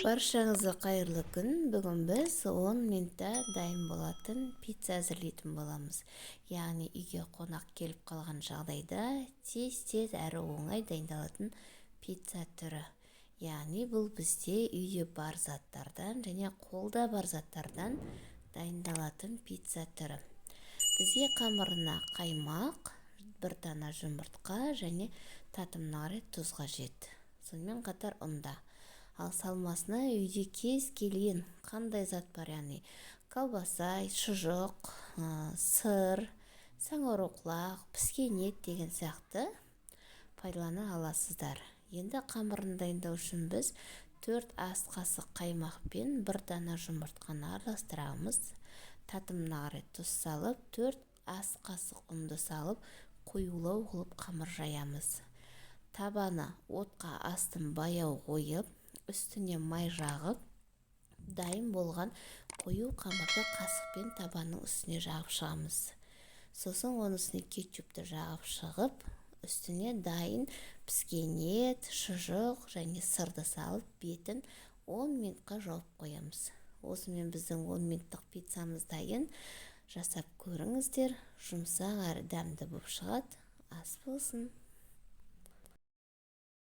Баршаңызға қайырлы күн! Бүгін біз 10 минутта дайын болатын пицца әзірлейтін боламыз. Яғни үйге қонақ келіп қалған жағдайда тез-тез әрі оңай дайындалатын пицца түрі. Яғни бұл бізде үйде бар заттардан және қолда бар заттардан дайындалатын пицца түрі. Бізге қамырына қаймақ, бір дана жұмыртқа және татымына қарай тұз қажет. Сонымен қатар ұн да. Ал салмасына үйде кез келген қандай зат бар, яғни колбаса, шұжық, сыр, саңырауқұлақ, піскен ет деген сияқты пайдалана аласыздар. Енді қамырын дайындау үшін біз 4 ас қасық қаймақ пен бір дана жұмыртқаны араластырамыз. Татымына қарай тұз салып, 4 ас қасық ұнды салып, қоюлау қылып қамыр жаямыз. Табаны отқа астын баяу қойып, үстіне май жағып, дайын болған қою қамырды қасықпен табанның үстіне жағып шығамыз. Сосын оның үстіне кетчупті жағып шығып, үстіне дайын піскен ет, шұжық және сырды салып, бетін 10 минутқа жауып қоямыз. Осымен біздің 10 минуттық пиццамыз дайын. Жасап көріңіздер, жұмсақ әрі дәмді болып шығады. Ас болсын!